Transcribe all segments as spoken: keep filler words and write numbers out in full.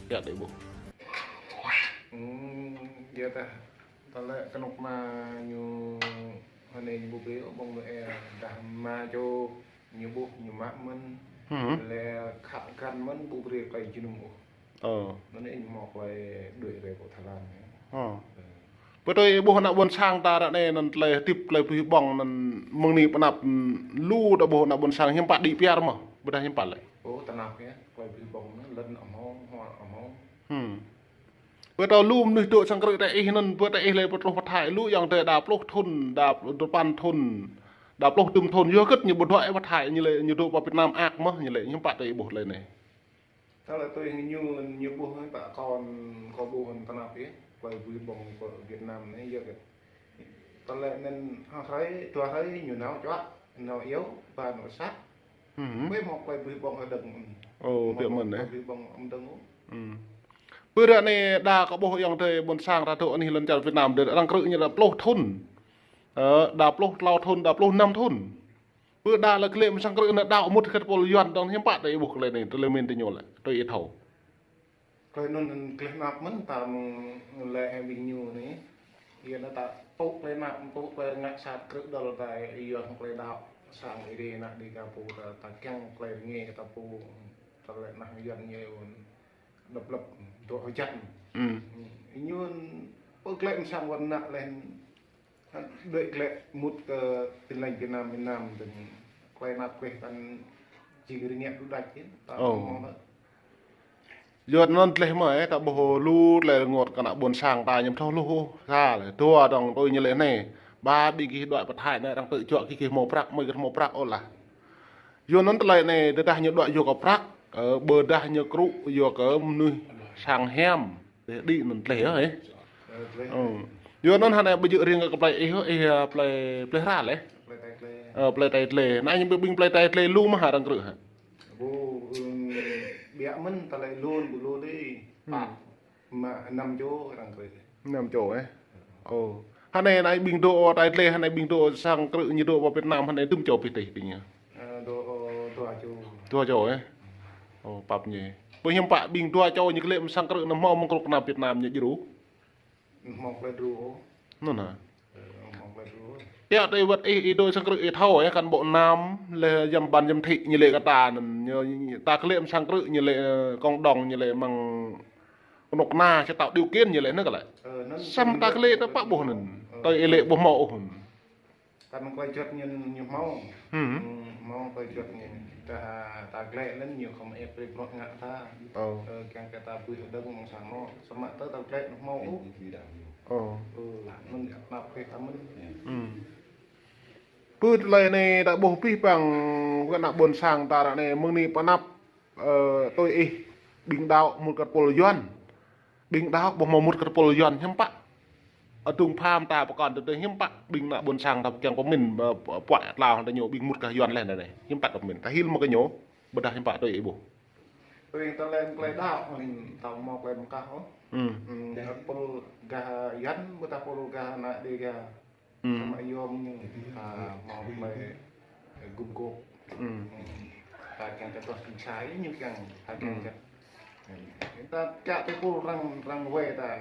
Yă, tơ ih ƀuh. Hmm, yă tah. Tơlơi kơnuk kơna ñu hơnai ñu ƀu brơi ôh ƀơ̆ng Noel, dah ma čô ñu ƀuh ñu mă mơ̆n. Hmm. Lĕ khă găn mơ̆n ƀu brơi tơlơi jơnum ôh. Ơ. Anŭn ñu mơ̆ tơlơi đuaĭ rai pơ Thái Lan. Ơ. Ơ. Pơ tui ih ƀuh ană ƀôn sang ta ră anai anŭn tơlơi hơdip tơlơi bơwih ƀơ̆ng anŭn mơ̆ng anai pơ anăp lu ta ƀuh ană ƀôn sang hiư̆m pă đĭ piar mơ̆, ƀôdah hiư̆m pă lĕ. Ơ, tơnap yơh, tơlơi bơwih ƀơ̆ng anŭn lŏn amăng hŏ amăng. Hmm. Pơ tui lu mơnuih dŏ sang krư̆ tơ ih anŭn, pơ tơ ih lĕ pơ truh pơ Thái lu ayŏng adơi đa pluh thŭn, đa dua păn thŭn, đa pluh dŭm thŭn, yua hơget ñu ƀu dŏ ih pơ Thái, ñu lĕ ñu dŏ pơ Việt Nam ak mơ̆, ñu lĕ hiư̆m pă tui ih ƀuh tơlơi anai. Tơlơi tui ñu, ñu ƀuh anai pă kâo, kâo ƀuh anŭn tơnap yơh, tơlơi bơwih ƀơ̆ng pơ Việt Nam anai yơh kơ. Tơlơi anŭn ha hrơi, dua hrơi ñu nao čuă, nao iâu, ba nao sat. Hmm. Ƀơi mơ̆ tơlơi bơwih ƀơ̆ng hơdơ̆ng. Ơ, mơ̆ biă mơ̆n tơlơi bơwih ƀơ̆ng amăng dơ̆ng. Hmm. Pơ ră anai đa kâo ƀuh ayŏng adơi ƀôn sang ta dŏ anih lŏn čar Việt Nam, đa arăng krư̆ ñu đa pluh thŭn. Ơ, đa pluh klâo thŭn, đa pluh năm thŭn. Pơ đa lĕ glĕ mơ̆ng sang krư̆ anŭn đaŏ mŭt kơ tơpul Yuan dơ̆ng hiư̆m pă tui ih ƀuh tơlơi anai, tơlơi mĭn tui ñu lĕ, tui ih thâo. Tơlơi anŭn glĕ năp mơ̆n ta mơ̆ng lĕ ƀing ñu anai. Yua anŭn ta tŭ glĕ năp, tŭ glĕ ngă sat krư̆ dơ̆ng ta yua glĕ đaŏ sang Ơi Adai ană Dêga pô ta, ta kiăng tơlơi rơngai ta pô, tơlơi ană Yuan ñu ôn đăp lăp dŏ hơjăn. Hmm. Ñu pơ glĕ mơ̆ng sang wơ̆t ană lĕ đuaĭ glĕ mŭt kơ Tin Lành Việt Nam, Việt Nam dơ̆ng tơlơi năp glĕ kăn jing rơngiă đu đač yơh, ta mơ̆ng anŭn. Yua anŭn tơlơi mơ̆, ơ, ta ƀuh lu tơlơi rơngot kơ ană ƀôn sang ta ñu ƀu thâo hluh ôh, sa lĕ, dua dơ̆ng tui ñu lĕ anai, ba ƀing gih đuaĭ pơ Thái anai arăng tơčuă gih, gih hmâo prăk, mơi gih hmâo prăk ôh lah. Yua anŭn tơlơi anai, tơdah ñu đuaĭ yua kơ prăk, ơ, ƀôdah ñu krư̆ yua kơ mơnuih sang hiam. Tơlơi đĭ anŭn tơlơi yơh, ơ. Ơ, tơlơi. Ơ. Yua anŭn hơnai ƀu djơ̆ riêng kơ plei ih, ih, ơ, plei, plei Hra lĕ. Plei Tai Tle. Ơ, plei Tai Tle. Anai ñu ƀing plei Tai Tle lu mơ̆ hă arăng krư̆ hă? Ƀu, ưm, biă mơ̆n tơlơi lu, ƀu lu đĭ. Hmm. Pă. Mă năm čô arăng krư̆. Năm čô, ơ. Ơ. Hơnai anai ƀing dŏ Tai Tle, hơnai ƀing dŏ sang krư̆ ñu dŏ pơ Việt Nam, hơnai dŭm čô pih tih ƀing ñu. Ơ, dua, ơ, dua čô. Dua čô, ơ. Ơ, pap ñu. Pơ hiư̆m pă ƀing dua čô ñu glĕ mơ̆ng sang krư̆ anŭn hmâo mơ̆ng kơnuk kơna Việt Nam ñu djru. Hmâo glĕ djru. Anŭn hă? Ơ, hmâo glĕ djru. Yă, tui wơ̆t ih, ih dŏ sang krư̆ ih thâo, ơ, cán bộ nam, lĕ giám ban giám thị ñu lĕ kơ ta anŭn, ñu, ñu, ta glĕ mơ̆ng sang krư̆ ñu lĕ, ơ, cộng đồng ñu lĕ mơ̆ng kơnuk kơna, sẽ tạo điều kiện ñu lĕ anŭn kơ lĕ. Ơ, anŭn samơ̆ ta glĕ ta pă ƀuh anŭn. Ơ. Tui ih lĕ ƀu hmâo ôh. Kăn tơlơi juăt ñu, ñu hmâo. Hmm. Hmm, hmâo tơlơi juăt ñu. Ta, ta glĕ lĕ ñu khŏm ĕp brơi bruă ngă ta. Ơ. Ơ, kiăng kơ ta ƀuh dơ̆ng mơ̆ng sang anŭn. Samơ̆ tơ ta glĕ ñu hmâo ôh. Ơ. Ơ, anŭn yơh tơnap kơ ta mơ̆n. Hmm. Pơ tơlơi anai ta ƀuh pih păng kơ ană ƀôn sang ta ră anai mơ̆ng anai pơ anăp, ơ, tui ih ƀing đaŏ mŭt kơ tơpul Yuan. Ƀing đaŏ ƀu hmâo mŭt kơ tơpul Yuan hiư̆m pă. Adŭng pham ta pơkŏn tơdơi hiư̆m pă ƀing ană ƀôn sang ta kiăng pơmĭn, ơ, puă tlao ta ñu ƀing mŭt kơ Yuan leh anai. Hiư̆m pă ta pơmĭn. Ta hil mă kơ ñu, ƀôdah hiư̆m pă tui ih ƀuh. Tui tơlơi, tơlơi đaŏ mơ̆n ta hmâo tơlơi mơkah ôh. Hmm. Hmm, tơpul gah Yuan, ƀôdah tơpul gah ană Dêga. Hmm. Samơ̆ yôm ñu, ta hmâo tơlơi gum gôp. Hmm. Ta kiăng kơ tuah sĭt sa ñu kiăng, ta kiăng kơ. Hmm. Ta kiăng tơpul arăng, arăng wai ta.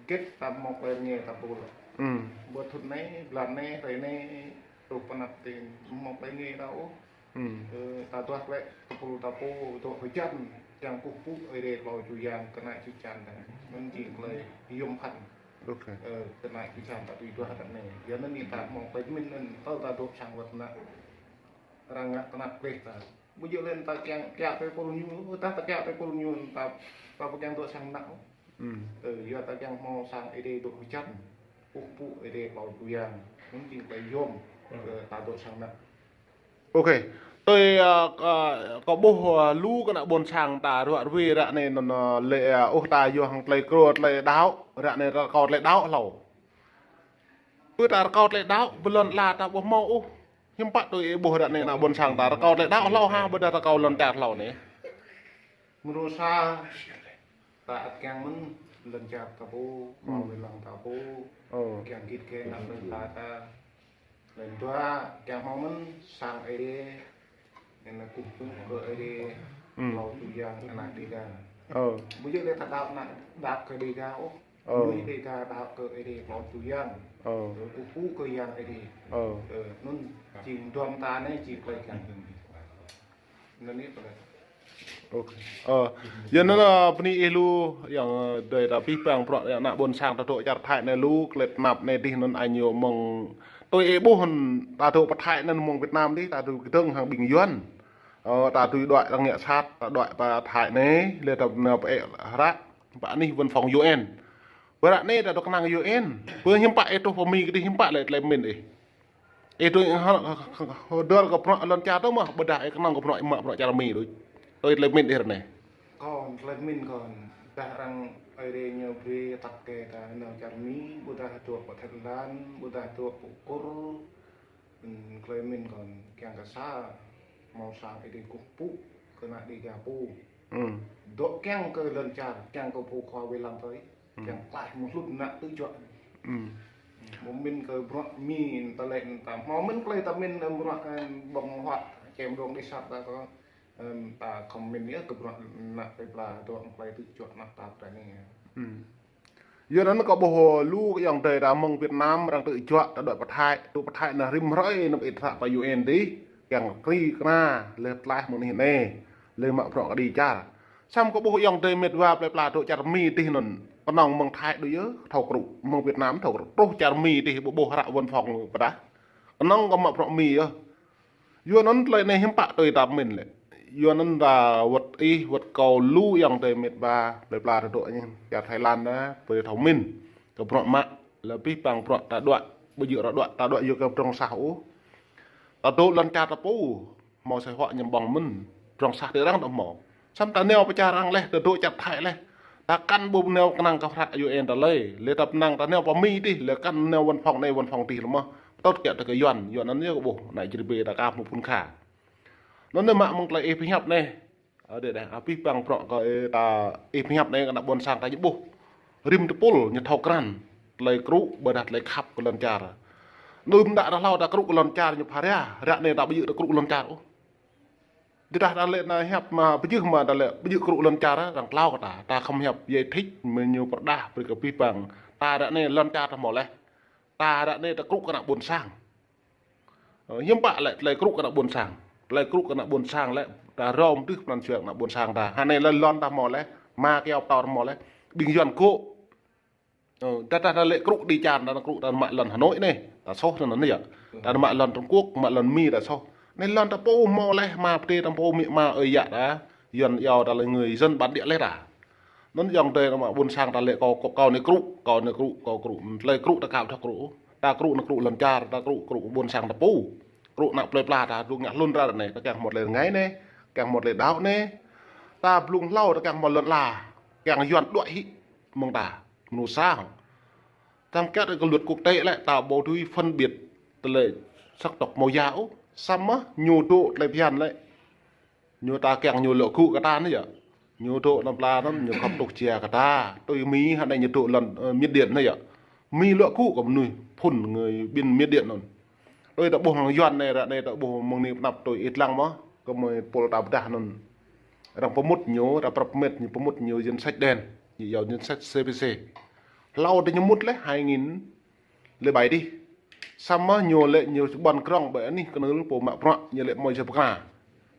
Git ta hmâo tơlơi rơngai ta pul. Hmm. Ƀơi thŭn anai, blan anai, hrơi anai, truh pơ anăp tin, hmâo tơlơi rơngai ta ôh. Hmm. Ơ, ta tuah tơlơi tơpul ta pô, dŏ hơjăn, kiăng kơkuh pơpŭ Ơi Adai tlâo čô yang kơ ană čô čan ta. Anŭn jing tơlơi yôm phăn. Ơ, kơ ană čô čan ta tui tuah ră anai. Yua anŭn ñu ta hmâo tơlơi pơmĭn anŭn, tơl ta dŏ sang wơ̆t ană. Arăng ngă tơnap gleh ta. Ƀu djơ̆ lĕ ta kiăng kiaŏ tơpul ñu, ta, ta kiaŏ tơpul ñu, ta, ta ƀu kiăng dŏ sang ană. Hmm. Ơ, yua ta kiăng hmâo sang Ơi Adai dŏ hơjăn. Kơkuh pơpŭ Ơi Adai tlâo čô yang. Anŭn jing tơlơi yôm, ơ, ta dŏ sang ană. Ok. Tui, ơ, ơ, kâo ƀuh, ơ, lu kơ ană ƀôn sang ta ruă ruê ră anai anŭn, ơ, lĕ, ơ, ôh ta yua hăng tơlơi krô tơlơi đaŏ, ră anai rơkâo tơlơi đaŏ hlâo. Pơ ta rơkâo tơlơi đaŏ, ƀơi lŏn ala ta ƀu hmâo ôh. Hiư̆m pă tui ih ƀuh ră anai ană ƀôn sang ta rơkâo tơlơi đaŏ hlâo hă, ƀôdah rơkâo lŏn čar hlâo anai. Mrô sa, ta ăt kiăng mơ̆n lŏn čar ta pô, hmm, ƀơi lăng ta pô. Ơ. Kiăng git gai ană lŏn ta ta. Lŏn dua, kiăng hmâo mơ̆n sang Ơi Adai. Anŭn kơkuh pơpŭ kơ Ơi Adai. Hmm. Tlâo čô yang ană Dêga. Ơ. Ƀu djơ̆ lĕ ta đaŏ ană, đaŏ kơ Dêga ôh. Ơ. Lui Dêga đaŏ kơ Ơi Adai klâo tu yang. Ơ. Ơ, kơkuh kơ Yang Ơi Adai. Ơ. Ơ, anŭn jing duăm ta anai jing tơlơi kiăng. Anŭn anai tơlơi. Ôkê. Ơ, yua anŭn, ơ, bơni ih lu, ayŏng, ơ, adơi ta abih bang bruă, ayŏng ană ƀôn sang ta dŏ čar Thái anai lu, klet năp anai dih anŭn añ ñu mơ̆ng, tui ih ƀuh, ta dŏ pơ Thái anŭn mơ̆ng Việt Nam dih, ta dŏ kơdơ̆ng hăng ƀing Yuan. Ơ, ta tui đuaĭ arăng ngă sat, ta đuaĭ pơ Thái anai, lĕ ta nao pơ ĕ hră, pơ anih văn phòng U N. Pơ hră anai ta dŏ kơnang U N. Pơ hiư̆m pă ih truh pơ Mi kơ dih hiư̆m pă lĕ tơlơi pơmĭn ih. Ih tui hơ-, hơ-, hơ-, hơdơr kơ bruă lŏn čar tơ mơ̆, ƀôdah ih kơnơ̆ng kơ bruă mă bruă čar Mi đôč. Tui tơlơi pơmĭn ih ră anai. Kâo, tơlơi pơmĭn kâo, dah arăng Ơi Adai ñu brơi tăk kơ ta nao čar Mi, ƀôdah dŏ pơ Thái Lan, ƀôdah dŏ pơ Kur, ừm, tơlơi pơmĭn kâo kiăng kơ sa, hmâo sang Ơi Adai kơkuh pơpŭ kơ ană Dêga pô. Ừm. Dŏ kiăng kơ lŏn čar, kiăng kơ pô khua wai lăng tơi. Ừm. Kiăng klaih mơ̆ng hlŭn ană tơjuă. Ừm. Ƀu mĭn kơ bruă Mi ta lĕ ta, hmâo mĭn tơlơi ta mĭn, ơ, bruă, ơ, ƀơ̆ng huă, čem dŏng đĭ sat ta kơ, ơ, ta khŏm mĭn yơh kơ bruă ană plơi pla dŏ tơlơi tơjuă ană ta ta anai. Ừm. Yua anŭn kâo ƀuh lu ayŏng adơi ta mơ̆ng Việt Nam arăng tơjuă ta đuaĭ pơ Thái, tŭ pơ Thái anŭn rĭm hrơi anŭn ih hră pơ U N dih, kiăng kri kơna, lĕ tlaih mơ̆ng anih anai, lĕ mă bruă kơđi čar. Samơ̆ kâo ƀuh ayŏng adơi mĕt wa plơi pla dŏ čar Mi dih anŭn, kơnơ̆ng mơ̆ng Thái đôč yơh, thâo krŭ, mơ̆ng Việt Nam thâo krŭ, truh čar Mi dih ƀu ƀuh hră văn phòng pơdah. Kơnơ̆ng kơ mă bruă Mi yơh. Yua anŭn tơlơi anai hiư̆m pă tui ta pơmĭn lĕ. Yua anŭn ta wơ̆t ih, wơ̆t kâo lu ayŏng adơi mĕt wa, plơi pla ta dŏ anai, čar Thái Lan ta, brơi thâo mĭn. Kơ bruă mă, lĕ abih bang bruă ta đuaĭ, ƀu djơ̆ arăng đuaĭ, ta đuaĭ yua kơ pơdrŏng sah ôh. Ta dŏ lŏn čar ta pô, hmâo asơi huă ñu ƀơ̆ng mơ̆n, pơdrŏng sah tơ arăng ta hmâo. Samơ̆ ta nao pơ čar arăng laih, ta dŏ čar Thái laih. Ta kăn ƀu nao kơnang kơ hră U N ta lơi, lĕ ta pơnăng ta nao pơ Mi dih, lĕ kăn nao văn phòng anai văn phòng dih lơ̆m mơ̆n. Pơtŭt kiăng tơ kơ Yuan, Yuan anŭn yơh kâo ƀuh, ană Jrai ƀe ta kah mơ̆ng phŭn kha. Anŭn anai mă mơ̆ng tơlơi ih pơhiăp anai. Ơ, dêh, dêh, abih bang bruă kơ ih ta, ih pơhiăp anai kơ ană ƀôn sang ta ñu ƀuh. Rĭm tơpul ñu thâo krăn. Tơlơi krŭ, ƀôdah tơlơi khăp kơ lŏn čar. Anŭn đă ta hlâo ta krŭ kơ lŏn čar ñu pha ria, ră anai ta ƀu djơ̆ ta krŭ lŏn čar ôh. Tơdah ta lĕ ană hiăp mă pơjưh mă ta lĕ ƀu djơ̆ krŭ lŏn čar, arăng klao kơ ta, ta khŏm hiăp yai thĭč, mơ̆ ñu pơrơđah, brơi kơ abih bang. Ta ră anai lŏn čar ta hmâo laih. Ta ră anai ta krŭ kơ ană ƀôn sang. Ơ, hiư̆m pă lĕ tơlơi krŭ kơ ană ƀôn sang. Tơlơi krŭ kơ ană ƀôn sang lĕ, ta rŏm tưh pran jua ană ƀôn sang ta. Hơnai lĕ lŏn ta hmâo laih, mă kơyâo pơtâo ta hmâo laih. Ƀing Yuan gŏ. Ơ, ta, ta, ta lĕ krŭ kơđi čar, ta krŭ ta mă lŏn Hà Nội anai. Ta soh anŭn anai yơh. Ta mă lŏn Trung Quốc, mă lŏn Mi ta soh. Anai lŏn ta pô hmâo laih, mă pơdai ta pô mĭ mă ơi yă ta. Yuan iâu ta lĕ người dân bản địa laih ta. Anŭn ayŏng adơi ană ƀôn sang ta lĕ kâo, kâo, kâo anai krŭ, kâo anai krŭ, kâo krŭ. Tơlơi krŭ ta kâo thâo krŭ. Ta krŭ anai krŭ lŏn čar, ta krŭ, krŭ ƀôn sang ta pô. Krŭ ană plơi pla ta dŏ ngă hlŭn ră anai, ta kiăng hmâo tơlơi rơngai anai, kiăng hmâo tơlơi đaŏ anai. Ta blung hlâo ta kiăng hmâo lŏn ala, kiăng Yuan đuaĭ hĭ mơ̆ng ta, mơnuih sa. Tăm kiăng kơ luật quốc tế lĕ ta ƀu dưi phân biệt tơlơi sắc tộc màu da ôh, samơ̆ ñu dŏ tơlơi phiăn lĕ. Ñu ta kiăng ñu lŏ gŭ kơ ta anai yơh. Ñu dŏ anăp la anŭn, ñu khŏm tŭk jia kơ ta. Tui Mi hă anai ñu dŏ lŏn, ơ, Miến Điện anai yơh. Mi lŏ gŭ kơ mơnuih phŭn người bên Miến Điện anŭn. Tui ta ƀuh hăng Yuan anai, ră anai ta ƀuh mơ̆ng anai pơanăp tui ih lăng mơ̆. Kơ mơi pôl ta pơdah anŭn. Arăng pơmŭt ñu, arăng prăp mĕt ñu pơmŭt ñu danh sách đen. Ñu iâu danh sách C P C. Hlâo ta ñu mŭt laih hai nghìn lĕ bai dih. Samơ̆ ñu lĕ ñu ƀuăn krŏng ƀơi anih kơnưl pô mă bruă ñu lĕ mơi jơp kra.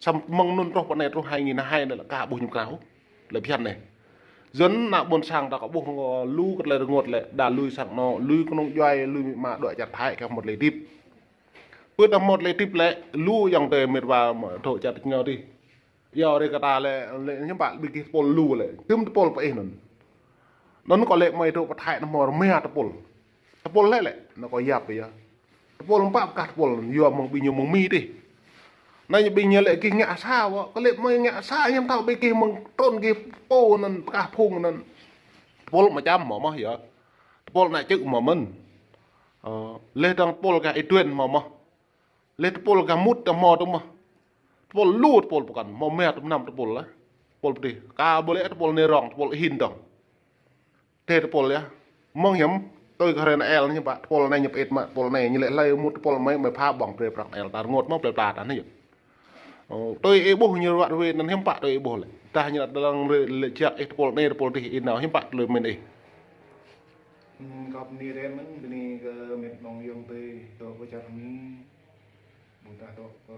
Samơ̆ mơ̆ng anŭn truh pơ anai truh hai nghìn hai anai lĕ ka ƀuh ñu kra ôh. Lĕ phiăn anai. Yuan ană ƀôn sang ta kơ ƀuh lu kơ tơlơi rơngot lĕ đa lui sang anŏ, lui kơnung djuai, lui mă đuaĭ čar Thái kơ hmâo tơlơi hơdip. Pơ ta hmâo tơlơi hơdip lĕ lu ayŏng adơi mĕt wa mă dŏ čar tơčô dih. Iâu rai kơ ta lĕ, lĕ hiư̆m pă ƀing gih tơpul lu lĕ. Tơm tơpul pơ ih anŭn. Anŭn kâo lĕ mơi dŏ pơ Thái anŭn hmâo rơma tơpul. Tơpul lĕ lĕ, anŭn kâo yap yơh. Tơpul pă pơkah tơpul anŭn, yua mơ̆ng ƀing ñu mơ̆ng Mi dih. Anai ƀing ñu lĕ gih ngă sa wơ̆, kâo lĕ mơi ngă sa hiư̆m thâo ƀing gih mơ̆ng trŭn gih pô anŭn pơkah phung anŭn. Tơpul mơčăm hmâo mơ̆ yơh. Tơpul ană čư̆ hmâo mơ̆n. Ơ, lĕ dong tơpul gah Y Tuen hmâo mơ̆. Lĕ tơpul gah mŭt ta hmâo tơ mơ̆. Tơpul lu tơpul pơkŏn, hmâo rơma tơpul năm tơpul lah. Tơpul pơdih. Ka ƀu lĕ tơpul anai rŏng, tơpul hin dong. Tơl tơpul yơh. Mơ̆ng hiư̆m, tui kơ hrơi anai el ñu pă, tơpul anai ñu pơit mă, tơpul anai ñu lĕ hlơi mŭt tơpul mơi, mơi pha ƀơ̆ng brơi prăk el ta rơngot mơ̆ plơi pla ta anai yơh. Ơ, tui ih ƀuh ñu ruă ruai anŭn hiư̆m pă tui ih ƀuh lĕ. Tah ñu lăng lĕ jak ih tơpul anai tơpul adih ih nao hiư̆m pă tơlơi pơmĭn ih. Hmm, kâo bơni rai mơ̆n, bơni kơ met mơ̆ng ayŏng adơi dŏ pơ čar Mi, ƀôdah dŏ pơ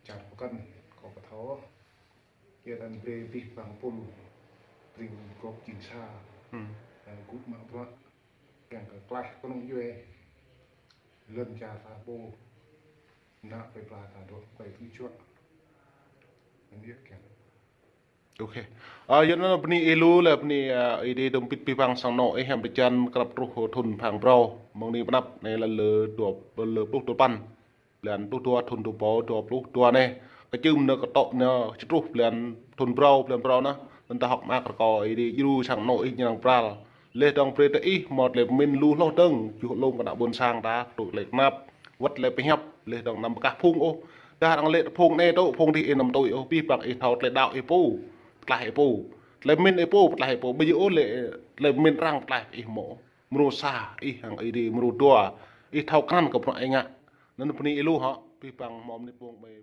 čar pơkŏn, kâo ƀu thâo. Yua anŭn brơi abih bang pul, tring gŏp jing sa, hmm, anŭn gŭ mă bruă, kiăng kơ klaih kơnung djuai, lŏn čar ta pô, ană plei pla ta dŏ, plei tŭ juă. Anŭn yơh kiăng. Ok. Ơ, yua anŭn bơni ih lu lĕ bơni, ơ, ih dŏ dơ̆ng pit abih bang sang anŏ ih hiam pơčan krăp truh thun phang phrâo. Mơ̆ng anai pơ anăp anai lĕ lơ dua, lơ pluh dua păn. Blan pluh dua thun dua rơbâo dua pluh dua anai. Kơčưm anŭn kơtŏ anŭn či truh blan thun phrâo, blan phrâo anŭn. Anŭn ta hơ̆k mơak rơkâo ih dŏ djru sang anŏ ih ñu lăng pral. Laih dơ̆ng brơi tơ ih hmâo tơlơi pơmĭn lu hloh dơ̆ng, juh lŏm kơ ană ƀôn sang ta, tŭ tơlơi kơnap, wơ̆t tơlơi pơhiăp, laih dơ̆ng anăm pơkah phung ôh. Dah arăng lĕ phung anai tŭ, phung adih ih anăm tui ôh, abih bang ih thâo tơlơi đaŏ ih pô, pơklaih ih pô. Tơlơi pơmĭn ih pô, pơklaih ih pô. Ƀu djơ̆ ôh lĕ tơlơi pơmĭn arăng pơklaih ih mơ̆. Mrô sa, ih hăng ih dŏ mrô dua, ih thâo krăn kơ bruă ih ngă. Anŭn bơni ih lu hŏ, abih bang hmâo mơnit mông ƀai